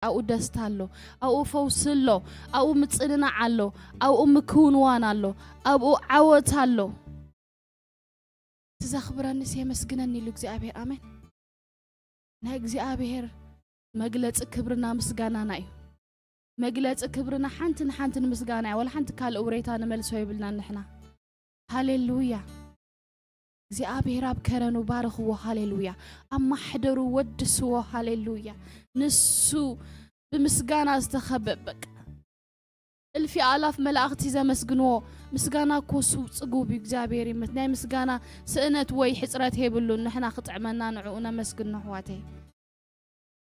ኣብኡ ደስታ ኣሎ፣ ኣብኡ ፈውሲ ኣሎ፣ ኣብኡ ምጽንናዕ ኣሎ፣ ኣብኡ ምክውንዋን ኣሎ፣ ኣብኡ ዓወት ኣሎ። እቲ ዘኽብረኒስ የመስግነኒ ኢሉ እግዚኣብሔር። ኣሜን። ናይ እግዚኣብሔር መግለጺ ክብርና ምስጋናና እዩ። መግለጺ ክብርና ሓንቲ ንሓንቲ ንምስጋና እዩ። ዋላ ሓንቲ ካልእ ውሬታ ንመልሶ የብልናን ንሕና። ሃሌሉያ። እግዚኣብሔር ኣብ ከረኑ ባርኽዎ። ሃሌሉያ። ኣብ ማሕደሩ ወድስዎ። ሃሌሉያ። ንሱ ብምስጋና ዝተኸበበ፣ በቃ እልፊ ኣላፍ መላእኽቲ ዘመስግንዎ። ምስጋና እኮ እሱ ጽጉብ እዩ። እግዚኣብሔር ይመስገን። ናይ ምስጋና ስእነት ወይ ሕጽረት የብሉን። ንሕና ክጥዕመና ንዕኡ ነመስግኖ ኣሕዋተይ።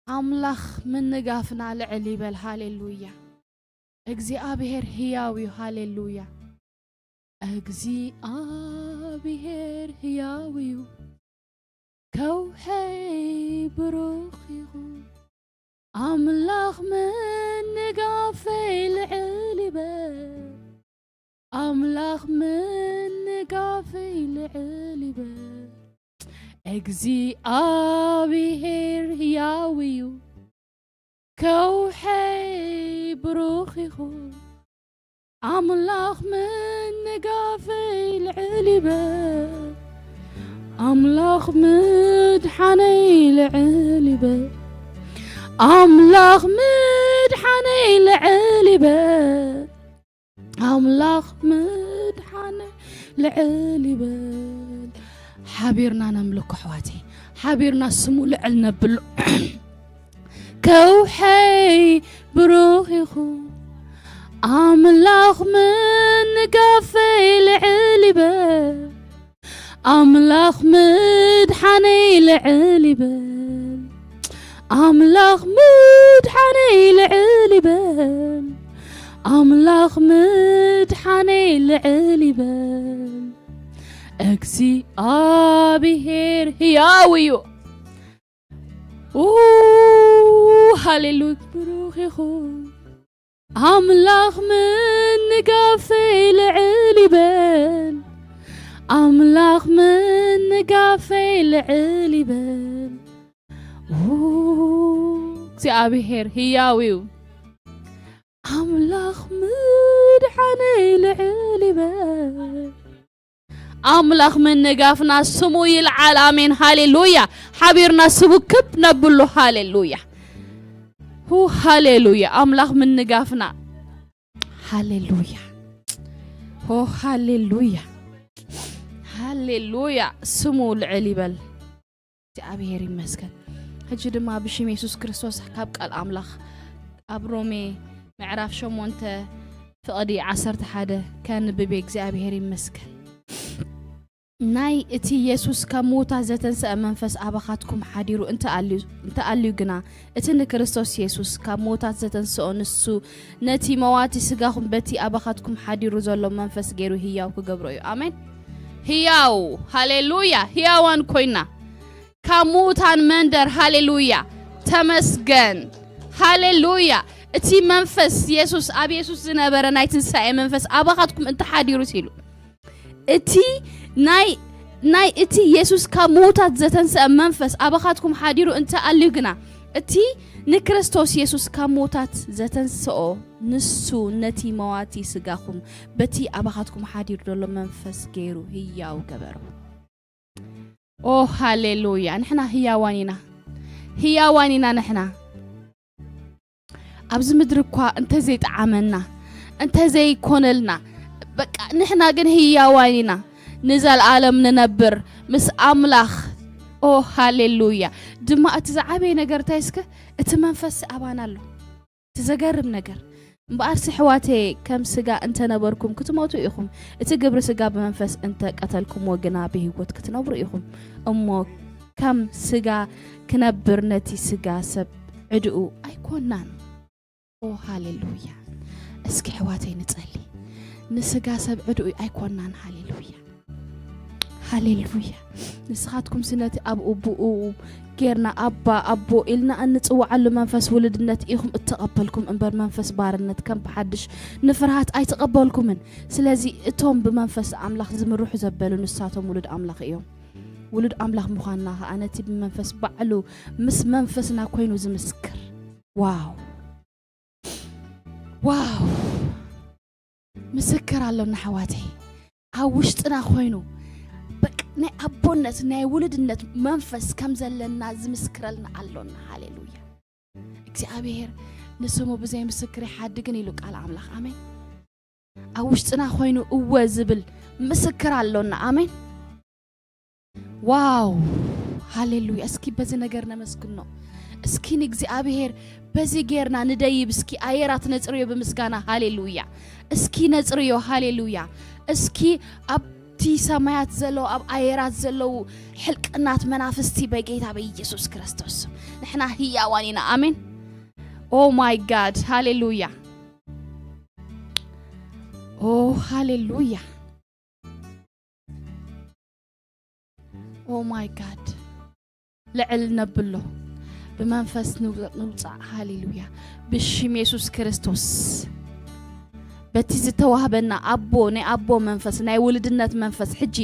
ኣምላኽ ምንጋፍና ልዕል ይበል። ሃሌሉያ። እግዚኣብሔር ህያው እዩ። ሃሌሉያ። እግዚኣብሔር ህያው እዩ። ከውሐይ ብሩኽ ይኹን። ኣምላኽ ምንጋፈይ ልዕል ይበል። ኣምላኽ ምንጋፈይ ልዕል ይበል። እግዚኣብሔር ህያው እዩ። ከውሐይ ብሩኽ ይኹን። ኣምላኽ ምንጋፈይ ልዕል ይበል። ኣምላኽ ምድሓነይ ልዕል ይበል። ኣምላኽ ምድሓነይ ልዕል ይበል። ኣምላኽ ምድሓነይ ልዕል ይበል። ሓቢርና ነምልኮ ኣሕዋተይ፣ ሓቢርና ስሙ ልዕል ነብሎ። ከውሐይ ብሩኽ ይኹን። ኣምላኽ ምንጋፈይ ልዕል ይበል። ኣምላኽ ምድሓነይ ልዕል ይበል። ኣምላኽ ምድሓነይ ልዕል ይበል። ኣምላኽ ምድሓነይ ልዕል ይበል። እግዚኣብሔር ህያው እዩ። ኡ፣ ሃሌሉያ፣ ብሩኽ ይኹን። ኣምላኽ ምንጋፈይ ልዕል ይበል። ኣምላኽ ምንጋፈይ ልዕል ይበል። ኡ፣ እግዚኣብሔር ህያው እዩ። ኣምላኽ ምድሓነይ ልዕል ይበል። ኣምላኽ ምንጋፍና ስሙ ይልዓል። ኣሜን። ሃሌሉያ። ሓቢርና ስሙ ክብ ነብሎ። ሃሌሉያ። ሁ፣ ሃሌሉያ። ኣምላኽ ምንጋፍና። ሃሌሉያ። ሆ፣ ሃሌሉያ። ሃሌሉያ። ስሙ ልዕል ይበል። እግዚኣብሔር ይመስገን። ሕጂ ድማ ብሽም የሱስ ክርስቶስ ካብ ቃል ኣምላኽ ኣብ ሮሜ ምዕራፍ ሸሞንተ ፍቕዲ ዓሰርተ ሓደ ከንብብ እየ። እግዚኣብሔር ይመስገን። ናይ እቲ የሱስ ካብ ምዉታት ዘተንስአ መንፈስ ኣባኻትኩም ሓዲሩ እንተ ኣልዩ፣ እንተ ኣልዩ ግና፣ እቲ ንክርስቶስ የሱስ ካብ ምዉታት ዘተንስኦ ንሱ ነቲ መዋቲ ስጋኹም በቲ ኣባኻትኩም ሓዲሩ ዘሎ መንፈስ ገይሩ ህያው ክገብሮ እዩ። ኣሜን። ህያው፣ ሃሌሉያ፣ ህያዋን ኮይና ካብ ምዉታን መንደር፣ ሃሌሉያ፣ ተመስገን፣ ሃሌሉያ። እቲ መንፈስ የሱስ፣ ኣብ የሱስ ዝነበረ ናይ ትንሳኤ መንፈስ ኣባኻትኩም እንተሓዲሩስ ኢሉ፣ እቲ ናይ፣ ናይ እቲ የሱስ ካብ ምዉታት ዘተንስአ መንፈስ ኣባኻትኩም ሓዲሩ እንተ ኣልዩ ግና፣ እቲ ንክርስቶስ የሱስ ካብ ምዉታት ዘተንስኦ ንሱ ነቲ መዋቲ ስጋኹም በቲ ኣባኻትኩም ሓዲሩ ዘሎ መንፈስ ገይሩ ህያው ገበሮ። ኦ ሃሌሉያ! ንሕና ህያዋን ኢና፣ ህያዋን ኢና ንሕና። ኣብዚ ምድሪ እኳ እንተዘይጠዓመና፣ እንተዘይኮነልና፣ በቃ ንሕና ግን ህያዋን ኢና፣ ንዘለኣለም ንነብር ምስ ኣምላኽ። ኦ ሃሌሉያ! ድማ እቲ ዝዓበየ ነገር እንታይ እስከ? እቲ መንፈስ ኣባና ኣሎ። እቲ ዘገርም ነገር እምበኣርሲ፣ ኣሕዋተየ፣ ከም ስጋ እንተነበርኩም ክትሞቱ ኢኹም፣ እቲ ግብሪ ስጋ ብመንፈስ እንተቀተልኩምዎ ግና ብህይወት ክትነብሩ ኢኹም። እሞ ከም ስጋ ክነብር ነቲ ስጋ ሰብ ዕድኡ ኣይኮናን። ኦ ሃሌሉያ! እስኪ ኣሕዋተይ ንጸሊ። ንስጋ ሰብ ዕድኡ ኣይኮናን። ሃሌሉያ! ሃሌሉያ! ንስኻትኩምሲ ነቲ ኣብኡ ብኡ ጌርና ኣባ፣ ኣቦ ኢልና እንጽውዓሉ መንፈስ ውሉድነት ኢኹም እተቐበልኩም እምበር፣ መንፈስ ባርነት ከም ብሓድሽ ንፍርሃት ኣይተቐበልኩምን። ስለዚ እቶም ብመንፈስ ኣምላኽ ዝምርሑ ዘበሉ ንሳቶም ውሉድ ኣምላኽ እዮም። ውሉድ ኣምላኽ ምዃንና ኸኣ ነቲ ብመንፈስ ባዕሉ ምስ መንፈስና ኮይኑ ዝምስክር ዋው፣ ዋው! ምስክር ኣሎና ኣሕዋተይ፣ ኣብ ውሽጥና ኮይኑ በቃ ናይ ኣቦነት ናይ ውሉድነት መንፈስ ከም ዘለና ዝምስክረልና ኣሎና። ሃሌሉያ! እግዚኣብሔር ንስሙ ብዘይ ምስክር ይሓድግን ኢሉ ቃል ኣምላኽ። ኣሜን። ኣብ ውሽጥና ኮይኑ እወ ዝብል ምስክር ኣሎና። ኣሜን። ዋው! ሃሌሉያ! እስኪ በዚ ነገር ነመስግኖ። እስኪ ንእግዚኣብሔር በዚ ጌርና ንደይብ። እስኪ ኣየራት ነጽርዮ ብምስጋና። ሃሌሉያ! እስኪ ነጽርዮ። ሃሌሉያ! እስኪ ኣብቲ ሰማያት ዘለዉ፣ ኣብ ኣየራት ዘለዉ ሕልቅናት መናፍስቲ በጌታ በኢየሱስ ክርስቶስ ስም። ንሕና ህያዋን ኢና። ኣሜን። ኦ ማይ ጋድ! ሃሌሉያ! ኦ ሃሌሉያ! ኦ ማይ ጋድ! ልዕል ነብሎ፣ ብመንፈስ ንው-፣ ንውጻእ። ሃሌሉያ! ብሽም የሱስ ክርስቶስ በቲ ዝተዋህበና ኣቦ፣ ናይ ኣቦ መንፈስ፣ ናይ ውልድነት መንፈስ፣ ሕጂ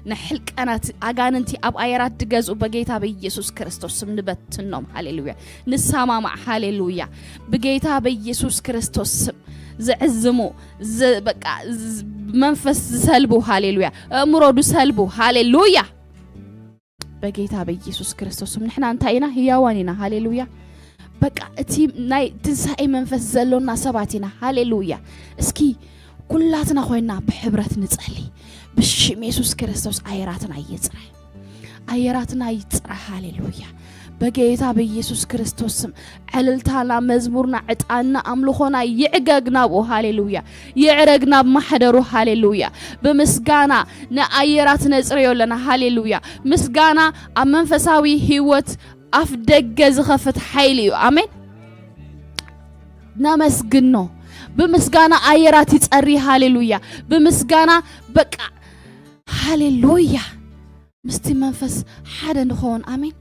ንሕልቀናት ኣጋንንቲ ኣብ ኣየራት ድገዝኡ በጌታ በኢየሱስ ክርስቶስ ስም ንበትኖም። ሃሌሉያ! ንሰማማዕ። ሃሌሉያ! ብጌታ በኢየሱስ ክርስቶስ ስም ዝዕዝሙ፣ ዝ-፣ በቃ ዝ-፣ መንፈስ ዝሰልቡ። ሃሌሉያ! ኣእምሮ ዝሰልቡ። ሃሌሉያ! በጌታ በኢየሱስ ክርስቶስ ስም ንሕና እንታይ ኢና? ህያዋን ኢና። ሃሌሉያ! በቃ እቲ ናይ ትንሳኤ መንፈስ ዘሎና ሰባት ኢና። ሃሌሉያ! እስኪ ኩላትና ኮይና ብሕብረት ንጸሊ። ብሽም የሱስ ክርስቶስ ኣየራትና ይጽረ። ኣየራትና ይጽረ። ሃሌሉያ! በጌታ በኢየሱስ ክርስቶስ ስም ዕልልታና፣ መዝሙርና፣ ዕጣንና፣ ኣምልኾና ይዕገግ ናብኡ። ሃሌሉያ! ይዕረግ ናብ ማሕደሩ። ሃሌሉያ! ብምስጋና ንኣየራት ነጽርዮ ኣለና። ሃሌሉያ! ምስጋና ኣብ መንፈሳዊ ህይወት ኣፍ ደገ ዝኸፍት ሓይሊ እዩ። ኣሜን። ነመስግኖ። ብምስጋና ኣየራት ይጸሪ። ሃሌሉያ! ብምስጋና በቃ ሃሌሉያ! ምስቲ መንፈስ ሓደ ንኸውን። ኣሜን።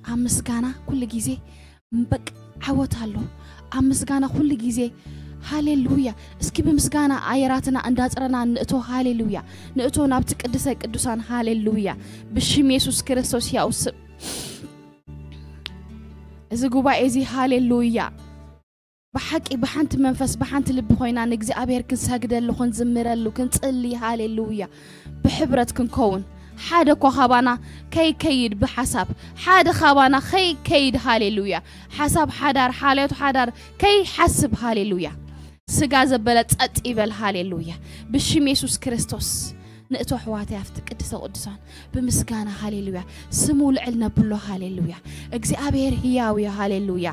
ኣብ ምስጋና ኩሉ ግዜ በቃ ዓወት ኣሎ። ኣብ ምስጋና ኩሉ ግዜ ሃሌሉያ! እስኪ ብምስጋና ኣየራትና እንዳጽረና ንእቶ። ሃሌሉያ! ንእቶ ናብቲ ቅድስተ ቅዱሳን። ሃሌሉያ! ብሽም የሱስ ክርስቶስ ያው ስም እዚ ጉባኤ እዚ ሃሌሉያ! ብሓቂ ብሓንቲ መንፈስ ብሓንቲ ልቢ ኮይና ንእግዚኣብሔር ክንሰግደሉ፣ ክንዝምረሉ፣ ክንጽሊ። ሃሌሉያ! ብሕብረት ክንከውን፣ ሓደ እኳ ካባና ከይከይድ ብሓሳብ፣ ሓደ ካባና ከይከይድ። ሃሌሉያ! ሓሳብ ሓዳር፣ ሓልዮት ሓዳር ከይሓስብ። ሃሌሉያ! ስጋ ዘበለ ጸጥ ይበል። ሃሌሉያ! ብሽም የሱስ ክርስቶስ ንእቶ ኣሕዋተይ ኣብቲ ቅድስተ ቅዱሳን ብምስጋና። ሃሌሉያ! ስሙ ልዕል ነብሎ። ሃሌሉያ! እግዚኣብሔር ህያው እዩ። ሃሌሉያ!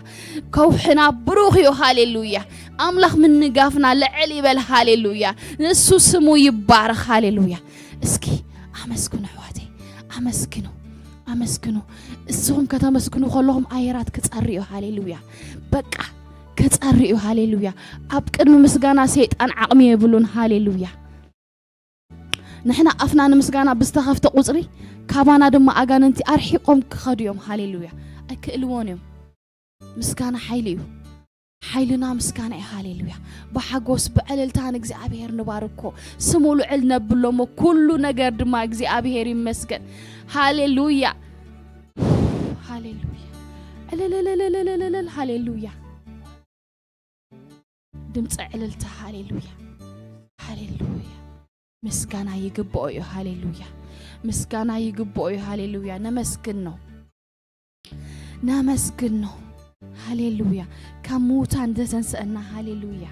ከውሕና ብሩኽ እዩ። ሃሌሉያ! ኣምላኽ ምንጋፍና ልዕል ይበል። ሃሌሉያ! ንሱ ስሙ ይባረኽ። ሃሌሉያ! እስኪ ኣመስግኑ ኣሕዋተይ፣ ኣመስግኑ፣ ኣመስግኑ። እስኹም ከተመስግኑ ከለኹም ኣየራት ክጸሪ እዩ። ሃሌሉያ! በቃ ክጸሪ እዩ። ሃሌሉያ! ኣብ ቅድሚ ምስጋና ሰይጣን ዓቕሚ የብሉን። ሃሌሉያ! ንሕና ኣፍና ንምስጋና ብዝተኸፍተ ቁጽሪ፣ ካባና ድማ ኣጋንንቲ ኣርሒቖም ክኸዱ እዮም። ሃሌሉያ! ኣይክእልዎን እዮም። ምስጋና ሓይሊ እዩ። ሓይልና ምስጋና እዩ። ሃሌሉያ! ብሓጎስ ብዕልልታ ንእግዚኣብሔር ንባርኮ፣ ስሙ ልዑል ነብሎ እሞ፣ ኩሉ ነገር ድማ እግዚኣብሔር ይመስገን። ሃሌሉያ! ሃሌሉያ! ዕልልልልልልልል! ሃሌሉያ! ድምፂ ዕልልታ። ሃሌሉያ! ሃሌሉያ! ምስጋና ይግብኦ እዩ። ሃሌሉያ! ምስጋና ይግብኦ እዩ። ሃሌሉያ! ነመስግን ነው። ነመስግን ነው። ሃሌሉያ! ካብ ምዉታን ዘተንሰአና። ሃሌሉያ!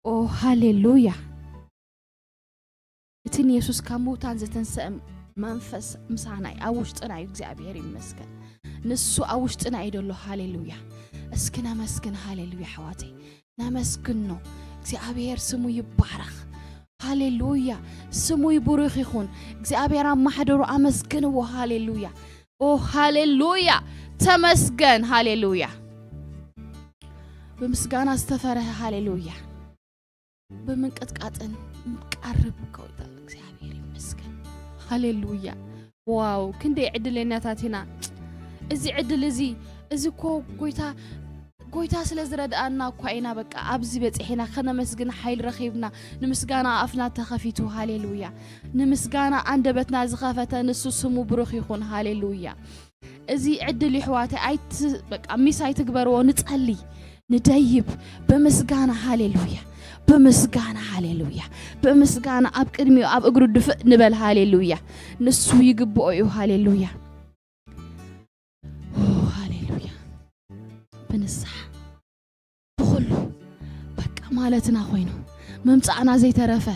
ኦ ሃሌሉያ! እቲ ንየሱስ ካብ ምዉታን ዘተንሰአ መንፈስ ምሳና እዩ፣ ኣብ ውሽጥና እዩ። እግዚኣብሔር ይመስገን። ንሱ ኣብ ውሽጥና እዩ ዘሎ። ሃሌሉያ! እስኪ ነመስግን። ሃሌሉያ! ኣሕዋተይ ነመስግኖ። እግዚኣብሔር ስሙ ይባረኽ። ሃሌሉያ! ስሙ ይቡሩኽ ይኹን። እግዚኣብሔር ኣብ ማሕደሩ ኣመስግንዎ። ሃሌሉያ! ኦ ሃሌሉያ! ተመስገን። ሃሌሉያ! ብምስጋና ዝተፈረሀ። ሃሌሉያ! ብምንቅጥቃጥን ቀርብ ከውታ። እግዚኣብሔር ይመስገን። ሃሌሉያ! ዋው! ክንደይ ዕድለኛታት ኢና። እዚ ዕድል እዚ፣ እዚ እኮ ጎይታ፣ ጎይታ ስለ ዝረድኣና እኳ ኢና በቃ ኣብዚ በጺሕና፣ ከነመስግን ሓይል ረኺብና። ንምስጋና ኣፍና ተኸፊቱ። ሃሌሉያ! ንምስጋና ኣንደበትና ዝኸፈተ ንሱ ስሙ ብሩኽ ይኹን። ሃሌሉያ! እዚ ዕድል ይሕዋተይ ኣይት በቃ ሚስ ኣይትግበርዎ። ንጸሊ፣ ንደይብ፣ ብምስጋና። ሃሌሉያ፣ ብምስጋና። ሃሌሉያ፣ ብምስጋና ኣብ ቅድሚኡ ኣብ እግሩ ድፍእ ንበል። ሃሌሉያ፣ ንሱ ይግብኦ እዩ። ሃሌሉያ፣ ሃሌሉያ። ብንስሓ ብኹሉ በቃ ማለትና ኮይኑ ምምጻእና ዘይተረፈ፣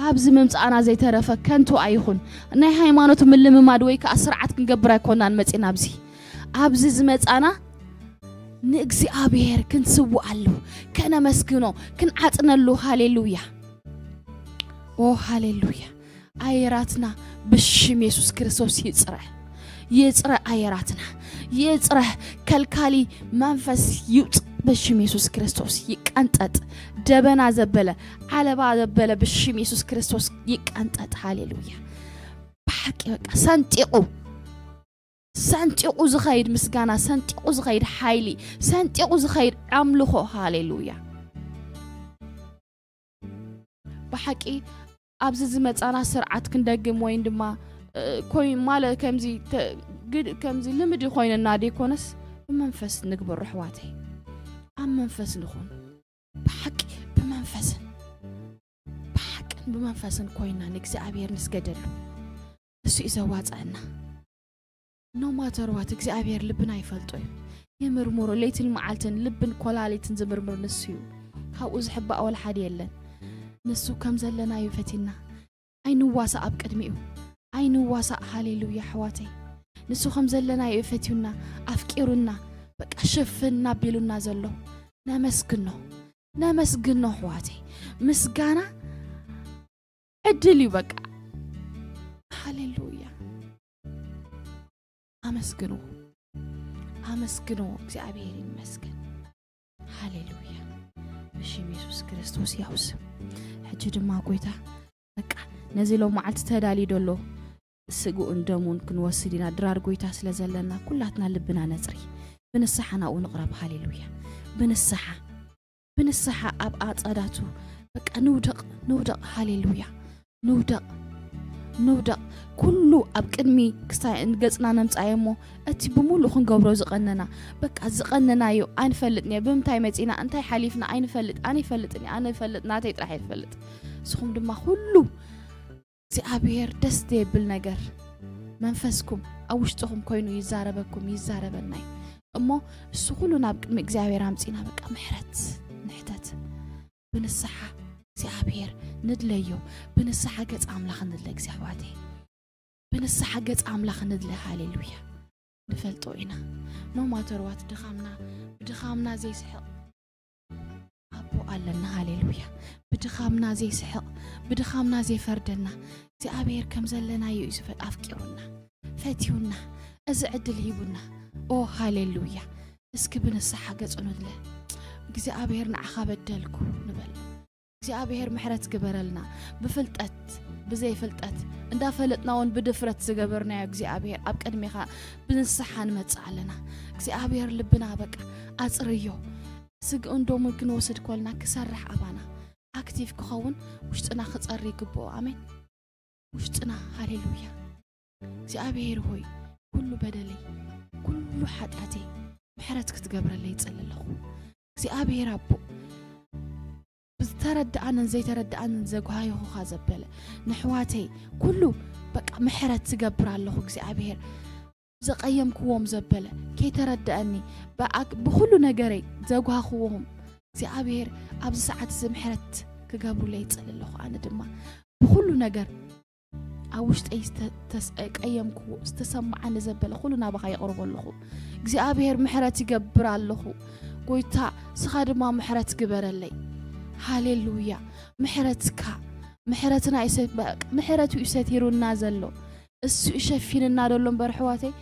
ኣብዚ ምምጻእና ዘይተረፈ ከንቱ ኣይኹን። ናይ ሃይማኖት ምልምማድ ወይ ከኣ ስርዓት ክንገብር ኣይኮናን መጺና ኣብዚ። ኣብዚ ዝመጻና ንእግዚኣብሔር ክንስውኣሉ፣ ከነመስግኖ፣ ክንዓጥነሉ። ሃሌሉያ፣ ኦ ሃሌሉያ። ኣየራትና ብሽም የሱስ ክርስቶስ ይጽረ፣ ይጽረ። ኣየራትና ይጽረ። ከልካሊ መንፈስ ይውጽእ ብሽም የሱስ ክርስቶስ ይቀንጠጥ። ደበና ዘበለ፣ ዓለባ ዘበለ ብሽም የሱስ ክርስቶስ ይቀንጠጥ። ሃሌሉያ። ብሓቂ በቃ ሰንጢቑ፣ ሰንጢቑ ዝኸይድ ምስጋና፣ ሰንጢቑ ዝኸይድ ሓይሊ፣ ሰንጢቑ ዝኸይድ ኣምልኾ። ሃሌሉያ። ብሓቂ ኣብዚ ዝመጻና ስርዓት ክንደግም ወይን ድማ፣ እ፣ ኮይ-፣ ማለት ከምዚ ተ-፣ ግድ-፣ ከምዚ ልምዲ ኮይንና ደይኮነስ ብመንፈስ ንግበሮ ኣሕዋተይ። ኣብ መንፈስ ንኹን። ብሓቂ ብመንፈስን፣ ብሓቅን ብመንፈስን ኮይና ንእግዚኣብሔር ንስገደሉ። እሱ እዩ ዘዋጽኣና። No matter what እግዚኣብሔር ልብና ይፈልጦ እዩ። ይምርምሮ፣ ለይትን መዓልትን ልብን ኮላሊትን ዝምርምር ንሱ እዩ። ካብኡ ዝሕባእ ወላ ሓደ የለን። ንሱ ከም ዘለናዮ ፈቲና፣ ኣይንዋሳእ ኣብ ቅድሚኡ። ኣይንዋሳእ። ሃሌሉያ ኣሕዋተይ። ንሱ ከም ዘለናዮ ፈትዩና፣ ኣፍቂሩና፣ በቃ ሽፍን ኣቢሉና ዘሎ። ነመስግኖ። ነመስግኖ ኣሕዋተይ። ምስጋና ዕድል እዩ በቃ። ሃሌሉያ። ኣመስግንዎ። ኣመስግንዎ። እግዚኣብሔር ይመስገን። ሃሌሉያ። ብሽም የሱስ ክርስቶስ ያው ስም። ሕጂ ድማ ጎይታ በቃ ነዚ ሎም መዓልቲ ተዳልዩ ደሎ ስግኡን ደሙን ክንወስድ ኢና። ድራር ጎይታ ስለ ዘለና ኩላትና ልብና ነጽሪ። ብንስሓ ናብኡ ንቕረብ። ሃሌሉያ። ብንስሓ፣ ብንስሓ ኣብ ኣጸዳቱ በቃ ንውደቕ፣ ንውደቕ። ሃሌሉያ። ንውደቕ፣ ንውደቕ። ኩሉ ኣብ ቅድሚ ክስታይ ንገጽና ነምጽኣዮ እሞ እቲ ብምሉእ ክንገብሮ ዝቐነና፣ በቃ ዝቐነናዮ ኣይንፈልጥን እየ። ብምንታይ መጺና፣ እንታይ ሓሊፍና ኣይንፈልጥ፣ ኣነ ይፈልጥን እየ፣ ኣነ ይፈልጥ፣ ናተይ ጥራሕ እየ ዝፈልጥ። ንስኹም ድማ ኩሉ እግዚኣብሔር ደስ ዘየብል ነገር መንፈስኩም ኣብ ውሽጥኹም ኮይኑ ይዛረበኩም፣ ይዛረበና እዩ። እሞ እሱ ኩሉ ናብ ቅድሚ እግዚኣብሔር ኣምጺና በቃ ምሕረት ንሕተት። ብንስሓ እግዚኣብሔር ንድለዮ። ብንስሓ ገጽ ኣምላኽ ንድለ እግዚኣብሔር። ብንስሓ ገጽ ኣምላኽ ንድለ። ሃሌሉያ። ንፈልጦ ኢና። No matter what ድኻምና፣ ብድኻምና ዘይስሕቕ ኣቦ ኣለና። ሃሌሉያ። ብድኻምና ዘይስሕቕ፣ ብድኻምና ዘይፈርደና እግዚኣብሔር ከም ዘለናዮ እዩ ዝፈ-፣ ኣፍቂሩና፣ ፈትዩና፣ እዚ ዕድል ሂቡና። ኦ ሃሌሉያ። እስኪ ብንስሓ ገጹ ንድለ። እግዚኣብሔር ንዓኻ በደልኩ ንበል። እግዚኣብሔር ምሕረት ግበረልና። ብፍልጠት፣ ብዘይፍልጠት፣ እንዳፈለጥና እውን ብድፍረት ዝገበርናዮ እግዚኣብሔር ኣብ ቅድሜኻ ብንስሓ ንመጽእ ኣለና። እግዚኣብሔር ልብና በቃ ኣጽርዮ። ስግእን ደሙን ክንወስድ ኮልና ክሰርሕ ኣባና ኣክቲቭ ክኸውን ውሽጥና ክጸሪ ይግብኦ። ኣሜን። ውሽጥና፣ ሃሌሉያ። እግዚኣብሔር ሆይ፣ ኩሉ በደለይ፣ ኩሉ ሓጢኣተይ ምሕረት ክትገብረለይ ይጽሊ ኣለኹ። እግዚኣብሔር ኣቦ፣ ብዝተረድኣንን ዘይተረድኣንን ዘጓሃየኹኻ ዘበለ ንሕዋተይ ኩሉ በቃ ምሕረት ዝገብር ኣለኹ። እግዚኣብሔር ዘቐየምክዎም ዘበለ ከይተረድኣኒ ብኣክ-፣ ብኹሉ ነገረይ ዘጓህኽዎም እግዚኣብሔር ኣብዚ ሰዓት እዚ ምሕረት ክገብሩለይ ይጽሊ ኣለኹ። ኣነ ድማ ብኹሉ ነገር ኣብ ውሽጠይ ዝተ-፣ ተስ-፣ ቀየምክዎ ዝተሰማዓኒ ዘበለ ኩሉ ናባኻ የቕርቦ ኣለኹ። እግዚኣብሔር ምሕረት ይገብር ኣለኹ። ጎይታ፣ ንስኻ ድማ ምሕረት ግበረለይ። ሃሌሉያ። ምሕረትካ፣ ምሕረትና እዩ ሰ-፣ ምሕረቱ እዩ ሰቲሩና ዘሎ። እሱ እዩ ሸፊንና ዘሎ እምበር፣ ኣሕዋተይ፣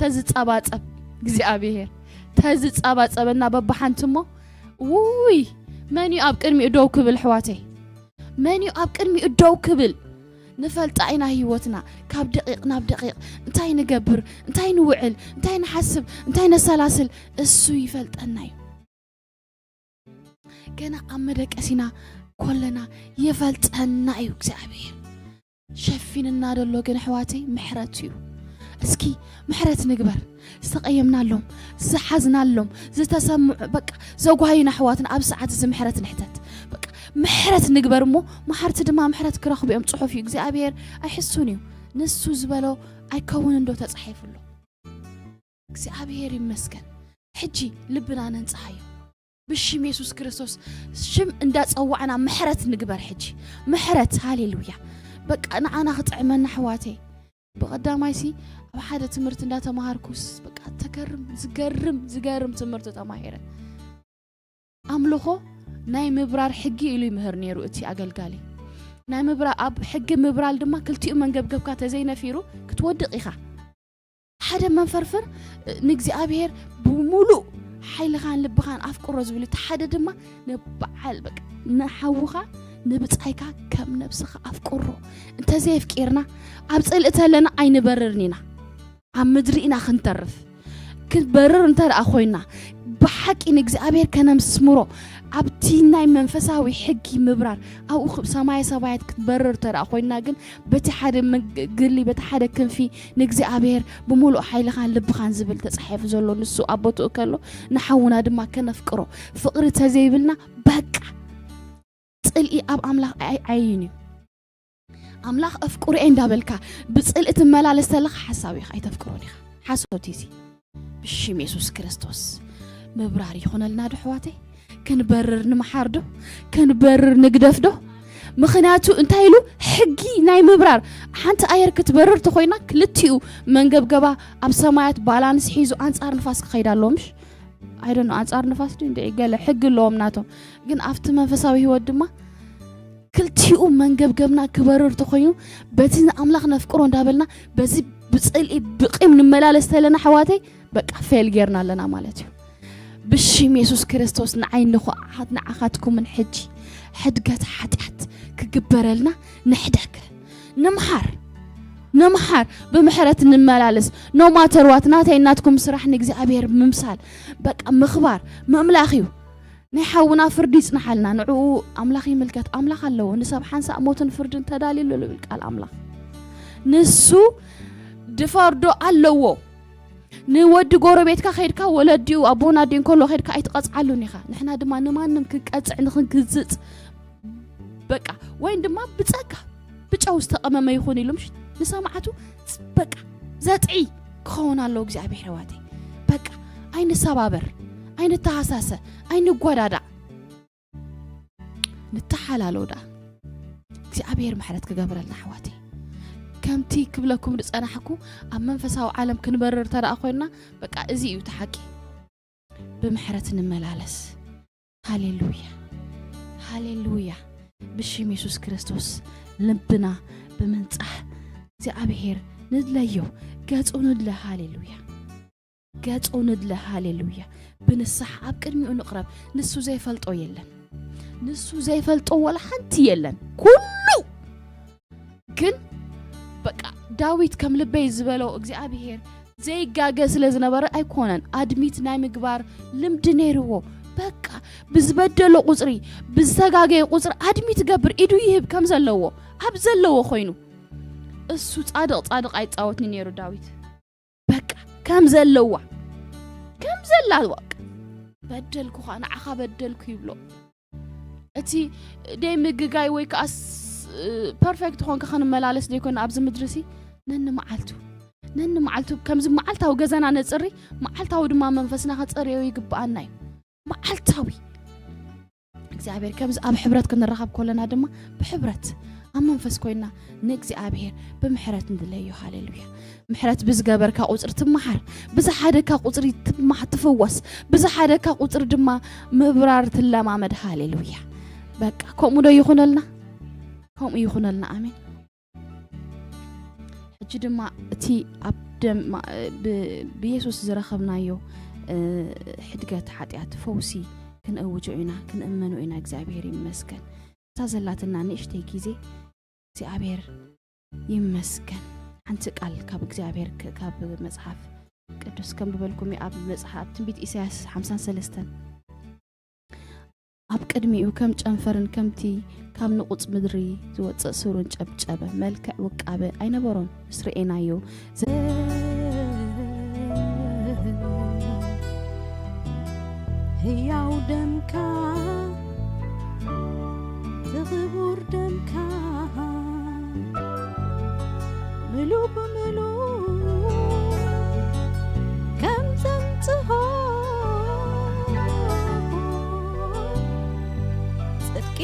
ተዝጸባጸብ እግዚኣብሔር፣ ተዝጸባጸበና በብሓንቲ እሞ፣ ውይ፣ መን እዩ ኣብ ቅድሚኡ ደው ክብል ኣሕዋተይ? መን እዩ ኣብ ቅድሚኡ ደው ክብል? ንፈልጣ ኢና ህይወትና ካብ ደቂቕ ናብ ደቂቕ፣ እንታይ ንገብር፣ እንታይ ንውዕል፣ እንታይ ንሓስብ፣ እንታይ ነሰላስል፣ እሱ ይፈልጠና እዩ። ገና ኣብ መደቀሲና ኮለና ይፈልጠና እዩ እግዚኣብሔር። ሸፊንና ደሎ ግን ኣሕዋተይ ምሕረቱ እዩ። እስኪ ምሕረት ንግበር። ዝተቐየምናሎም፣ ዝሓዝናሎም፣ ዝተሰምዑ፣ በቃ፣ ዘጓዩና ኣሕዋትና ኣብ ሰዓት እዚ ምሕረት ንሕተት። በቃ፣ ምሕረት ንግበር እሞ፣ መሓርቲ ድማ ምሕረት ክረኽቡ እዮም። ጽሑፍ እዩ፣ እግዚኣብሔር ኣይሕሱን እዩ። ንሱ ዝበሎ ኣይከውንን ዶ ተጻሒፉ ኣሎ? እግዚኣብሔር ይመስገን። ሕጂ ልብና ነንጽሃዮ። ብሽም የሱስ ክርስቶስ ሽም እንዳጸዋዕና ምሕረት ንግበር ሕጂ። ምሕረት፣ ሃሌሉያ። በቃ፣ ንዓና ክጥዕመና ኣሕዋተይ። ብቐዳማይሲ ኣብ ሓደ ትምህርቲ እንዳተማሃርኩስ፣ በቃ፣ ተገርም፣ ዝገርም፣ ዝገርም ትምህርቲ ተማሂረ። ኣምልኾ ናይ ምብራር ሕጊ ኢሉ ይምህር ነይሩ እቲ ኣገልጋሊ። ናይ ምብራ-፣ ኣብ ሕጊ ምብራል ድማ ክልቲኡ መንገብገብካ ተዘይነፊሩ ክትወድቕ ኢኻ። ሓደ መንፈርፍር ንእግዚኣብሔር ብሙሉእ ሓይልኻን ልብኻን ኣፍቅሮ ዝብል፣ እቲ ሓደ ድማ ንበዓል፣ በቃ፣ ንሓውኻ ንብጻይካ ከም ነብስኻ ኣፍቅሮ። እንተዘየፍቂርና፣ ኣብ ጽልኢ ተለና ኣይንበርርን ኢና። ኣብ ምድሪ ኢና ክንተርፍ። ክንበርር እንተ ደኣ ኮይና፣ ብሓቂ ንእግዚኣብሔር ከነምስምሮ፣ ኣብቲ ናይ መንፈሳዊ ሕጊ ምብራር፣ ኣብኡ ኽ-፣ ሰማየ ሰማያት ክንበርር እንተ ደኣ ኮይና ግን፣ በቲ ሓደ መግ-፣ ግሊ፣ በቲ ሓደ ክንፊ ንእግዚኣብሔር ብምሉእ ሓይልኻን ልብኻን ዝብል ተጻሒፉ ዘሎ፣ ንሱ ኣብ ቦትኡ ከሎ፣ ንሓውና ድማ ከነፍቅሮ። ፍቕሪ ተዘይብልና፣ በቃ፣ ጽልኢ ኣብ ኣምላኽ ኣይ-፣ ኣይን እዩ። ኣምላኽ ኣፍቅሮ እየ እንዳበልካ ብጽልኢ ትመላለስ ተለኻ ሓሳዊ ኢኻ፣ ኣይተፍቅሮን ኢኻ። ሓሶት እዩ እዚ። ብሽም የሱስ ክርስቶስ ምብራር ይኹነልና ዶ ኣሕዋተይ? ክንበርር ንምሓር ዶ? ክንበርር ንግደፍ ዶ? ምኽንያቱ እንታይ ኢሉ? ሕጊ ናይ ምብራር። ሓንቲ ኣየር ክትበርር ተኾይና ክልቲኡ መንገብገባ ኣብ ሰማያት ባላንስ ሒዙ ኣንጻር ንፋስ ክኸይድ ኣለዎ፣ ምሽ? I don't know፣ ኣንጻር ንፋስ ድዩ እንደ ገለ ሕጊ ኣለዎም ናቶም። ግን ኣብቲ መንፈሳዊ ህይወት ድማ ክልቲኡ መንገብገብና ክበርር ተኾይኑ፣ በቲ ንኣምላኽ ነፍቅሮ እንዳበልና፣ በዚ ብጽልኢ ብቂም ንመላለስ ተለና፣ ኣሕዋተይ፣ በቃ ፌል ጌርና ኣለና ማለት እዩ። ብሽም የሱስ ክርስቶስ ንዓይ ንኹዓት ንዓኻትኩምን ሕጂ ሕድገት ሓጢኣት ክግበረልና ንሕደግ። ንምሓር፣ ንምሓር፣ ብምሕረት ንመላለስ። No matter what፣ ናተይ ናትኩም ስራሕ ንእግዚኣብሔር ምምሳል፣ በቃ ምኽባር፣ ምእምላኽ እዩ። ናይ ሓውና ፍርዲ ይጽንሓልና፣ ንዕኡ ኣምላኽ ይምልከት። ኣምላኽ ኣለዎ፣ ንሰብ ሓንሳእ ሞትን ፍርድን ተዳልዩ ኣሎ ዝብል ቃል ኣምላኽ። ንሱ ድፈርዶ ኣለዎ። ንወዲ ጎረቤትካ ከይድካ፣ ወለዲኡ ኣቦን ኣዴን ከሎ ከይድካ ኣይትቐጽዓሉን ኢኻ። ንሕና ድማ ንማንም ክንቀጽዕ ንኽንግዝጽ፣ በቃ፣ ወይን ድማ ብጸጋ ብጨው ዝተቐመመ ይኹን ኢሉ፣ ምሽ ንሰማዕቱ፣ በቃ፣ ዘጥዒ ክኸውን ኣለዎ እግዚኣብሔር፣ ኣሕዋተይ። በቃ፣ ኣይንሰባበር፣ ኣይንተሃሳሰ፣ ኣይንጓዳዳእ። ንተሓላሎ ደኣ እግዚኣብሔር ምሕረት ክገብረልና፣ ኣሕዋተይ። ከምቲ ክብለኩም ዝጸናሕኩ፣ ኣብ መንፈሳዊ ዓለም ክንበርር እንተ ደኣ ኮይንና፣ በቃ፣ እዚ እዩ እቲ ሓቂ። ብምሕረት ንመላለስ። ሃሌሉያ፣ ሃሌሉያ። ብሽም የሱስ ክርስቶስ ልብና ብምንጻህ እግዚኣብሔር ንድለዮ፣ ገጹ ንድለ። ሃሌሉያ፣ ገጹ ንድለ። ሃሌሉያ። ብንስሓ ኣብ ቅድሚኡ ንቕረብ። ንሱ ዘይፈልጦ የለን፣ ንሱ ዘይፈልጦ ወላ ሓንቲ የለን። ኩሉ ግን፣ በቃ፣ ዳዊት ከም ልበይ ዝበሎ እግዚኣብሔር ዘይጋገ ስለ ዝነበረ ኣይኮነን፣ ኣድሚት ናይ ምግባር ልምዲ ነይርዎ። በቃ፣ ብዝበደሎ ቁጽሪ፣ ብዝተጋገየ ቁጽሪ ኣድሚት ይገብር፣ ኢዱ ይህብ ከም ዘለዎ፣ ኣብ ዘለዎ ኮይኑ። እሱ ጻድቕ ጻድቕ ኣይጻወትኒ ነይሩ ዳዊት። በቃ፣ ከም ዘለዋ፣ ከም ዘላ፣ በቃ፣ በደልኩኻ፣ ንዓኻ በደልኩ ይብሎ። እቲ ደይ ምግጋይ ወይ ከኣ ስ-፣ ፐርፌክት ኾንካ ክንመላለስ ደይኮን ኣብዚ ምድሪ ሲ፣ ነንመዓልቱ፣ ነንመዓልቱ ከምዚ መዓልታዊ ገዛና ነጽሪ፣ መዓልታዊ ድማ መንፈስና ከጸርዮ ይግብኣና እዩ። መዓልታዊ እግዚኣብሔር ከምዚ ኣብ ሕብረት ክንራኸብ ከለና ድማ ብሕብረት ኣብ መንፈስ ኮይና ንእግዚኣብሔር ብምሕረት ንድለዮ። ሃሌሉያ። ምሕረት ብዝገበርካ ቁጽሪ ትመሓር፣ ብዝሓደካ ቁጽሪ ትመሓ-፣ ትፍወስ፣ ብዝሓደካ ቁጽሪ ድማ ምብራር ትለማመድ። ሃሌሉያ። በቃ ከምኡ ዶ ይኹነልና? ከምኡ ይኹነልና። ኣሜን። ሕጂ ድማ እቲ ኣብ ደም ማ-፣ ብ-፣ ብየሱስ ዝረኸብናዮ፣ እ፣ ሕድገት ሓጢኣት ፈውሲ ክንእውጆ ኢና፣ ክንእመኖ ኢና። እግዚኣብሔር ይመስገን። እታ ዘላትና ንእሽተይ ግዜ እግዚኣብሔር ይመስገን። ሓንቲ ቃል ካብ እግዚኣብሔር ክ-፣ ካብ መጽሓፍ ቅዱስ ከንብበልኩም እየ። ኣብ መጽሓፍ ትንቢት ኢሳያስ ሓምሳን ሰለስተን ኣብ ቅድሚኡ ከም ጨንፈርን ከምቲ ካብ ንቑጽ ምድሪ ዝወጽእ ሱርን ጨብጨበ። መልክዕ ውቃበ ኣይነበሮን፣ ምስ ርኤናዮ ዘ- ህያው ደምካ፣ እቲ ክቡር ደምካ፣ ምሉእ ብምሉእ ከም ዘምጽኦ፣ ጽድቂ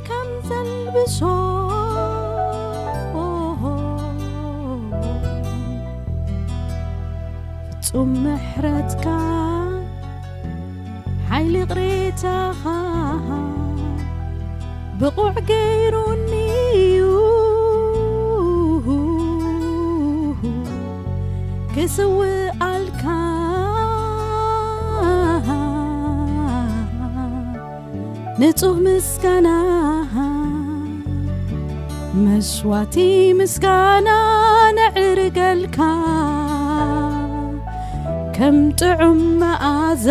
ከም ዘልብሶ፣ ፍጹም ምሕረትካ፣ ሓይሊ ይቕሬታኻ ብቑዕ ገይሩኒ እዩ ክስውኣልካ ንጹህ ምስጋና፣ መስዋቲ ምስጋና ነዕርገልካ ከም ጥዑም መኣዛ።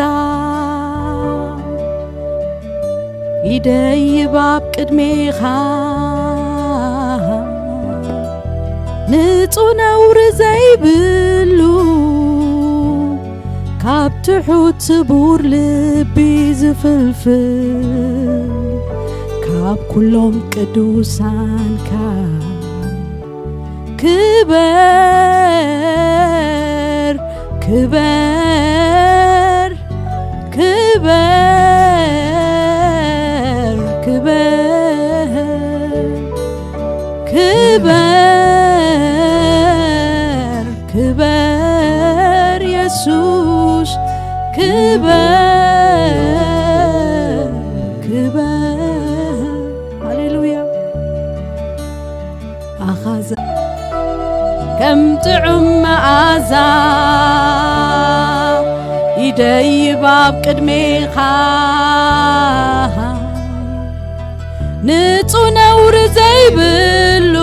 ይደይብ ኣብ ቅድሜኻ ንጹህ ነውሪ ዘይብሉ፣ ካብ ትሑት ስቡር ልቢ ዝፍልፍል፣ ካብ ኩሎም ቅዱሳንካ። ክበር፣ ክበር፣ ክበር፣ ክበር፣ ክበር፣ ክበር የሱስ፣ ክበር፣ ክበር። ሃሌሉያ። ኣኻዘ ከም ጥዑም መኣዛ ይደይብ ኣብ ቅድሜኻ፣ ንጹህ ነውሪ ዘይብሉ፣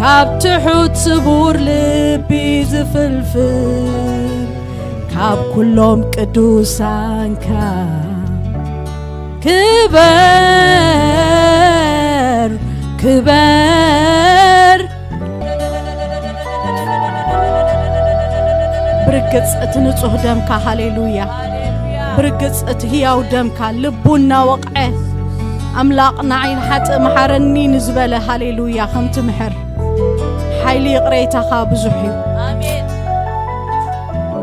ካብ ትሑት ስቡር ልቢ ዝፍልፍል፣ ካብ ኩሎም ቅዱሳንካ። ክበር፣ ክበር። ብርግጽ እቲ ንጹህ ደምካ፣ ሃሌሉያ። ብርግጽ እቲ ህያው ደምካ፣ ልቡ እናወቕዐ፣ ኣምላኽ ንዓይ ንሓጥእ መሓረኒ ንዝበለ፣ ሃሌሉያ፣ ከም ትምሕር፣ ሓይሊ ይቕሬታኻ ብዙሕ እዩ። ኣሜን።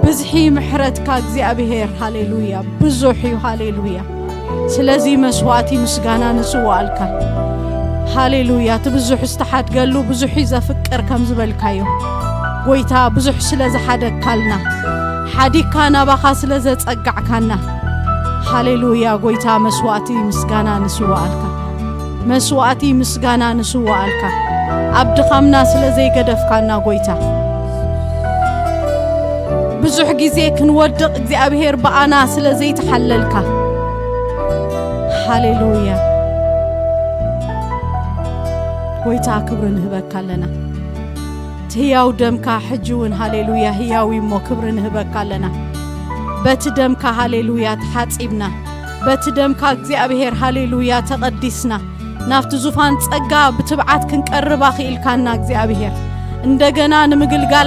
ብዝሒ ምሕረትካ እግዚኣብሔር፣ ሃሌሉያ፣ ብዙሕ እዩ። ሃሌሉያ። ስለዚ መስዋዕቲ ምስጋና ንስዋኣልካ። ሃሌሉያ። እቲ ብዙሕ ዝተሓድገሉ ብዙሕ እዩ ዘፍቅር ከም ዝበልካዮ፣ ጎይታ፣ ብዙሕ ስለ ዝሓደግካልና፣ ሓዲግካ ናባኻ ስለ ዘጸጋዕካና፣ ሃሌሉያ። ጎይታ፣ መስዋዕቲ ምስጋና ንስዋኣልካ። መስዋዕቲ ምስጋና ንስዋኣልካ። ኣብ ድኻምና ስለ ዘይገደፍካና ጎይታ፣ ብዙሕ ግዜ ክንወድቕ እግዚኣብሔር ብኣና ስለ ዘይተሓለልካ። ሃሌሉያ። ጎይታ፣ ክብሪ ንህበካ ኣለና። እቲ ህያው ደምካ ሕጂ እውን፣ ሃሌሉያ፣ ህያው እዩ እሞ ክብሪ ንህበካ ኣለና። በቲ ደምካ፣ ሃሌሉያ፣ ተሓጺብና። በቲ ደምካ እግዚኣብሔር፣ ሃሌሉያ፣ ተቐዲስና። ናብቲ ዙፋን ጸጋ ብትብዓት ክንቀርብ ኣኽኢልካና እግዚኣብሔር። እንደገና ንምግልጋል